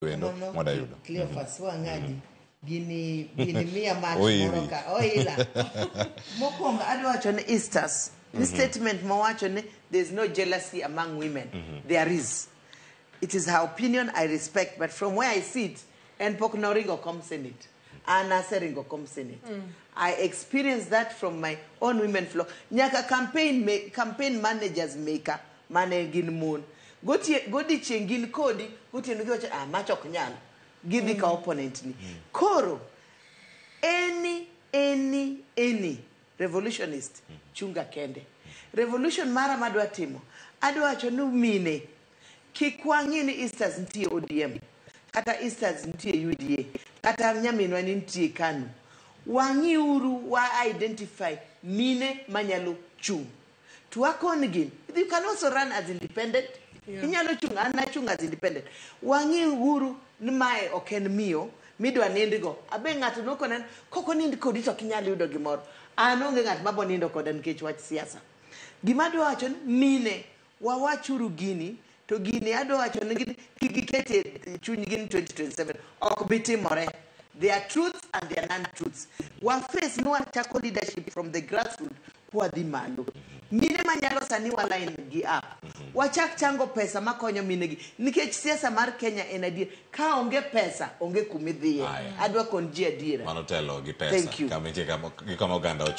Wendo Mano mwada yudo. Cleophas wang'adi gini gini miya mach Oidhi. moro ka oila. Mokwongo adwa wacho ni Easters ni statement mowacho ni there is no jealousy among women. There is. It is her opinion I respect but from where I sit en pok noringo kom senate. An aseringo kom senate. I experienced that from my own women floor. Nyaka campaign campaign managers maker mane gin mon. Godiechieng' gin kodi, gotieno giwacho ah macha ok nyal. Gidhi ka opponent ni. Koro any revolutionist chunga kende. Revolution mara madwa timo, adwa wacho ni mine kik wang'i ni Easters nitie ODM kata Easters nitie UDA kata nyaminwa ni nitie KANU. Wang'iuru wa identify mine manyalo chung'. To wakon gi, you can also run as independent. Inyalo chung' an nachung' as independent. Wang'iuru ni mae ok en miyo midwa nindgo. Abe ng'ato nokona kok onind kodi to ok inyal yudo gimoro. An onge ng'at mabo nindo koda nikech wach siasa. Gima adwa wacho ni mine wawachuru gini to gini adwa wacho ni kik gikete chunygi ni 2027 ok bi timore. There are truths and there are non-truths. Wa face ni wachako leadership from the grassroots kwadhi malo. Mine manyalo sani wa line gi up. Wachak chango pesa makonyo mine gi. Nikech siasa mar Kenya en adier. Ka onge pesa, onge kumidhiye. Aya. Adwa kon ji adiera. Mano telo gi pesa. Thank you. Kama nitie gi kama oganda ochopo.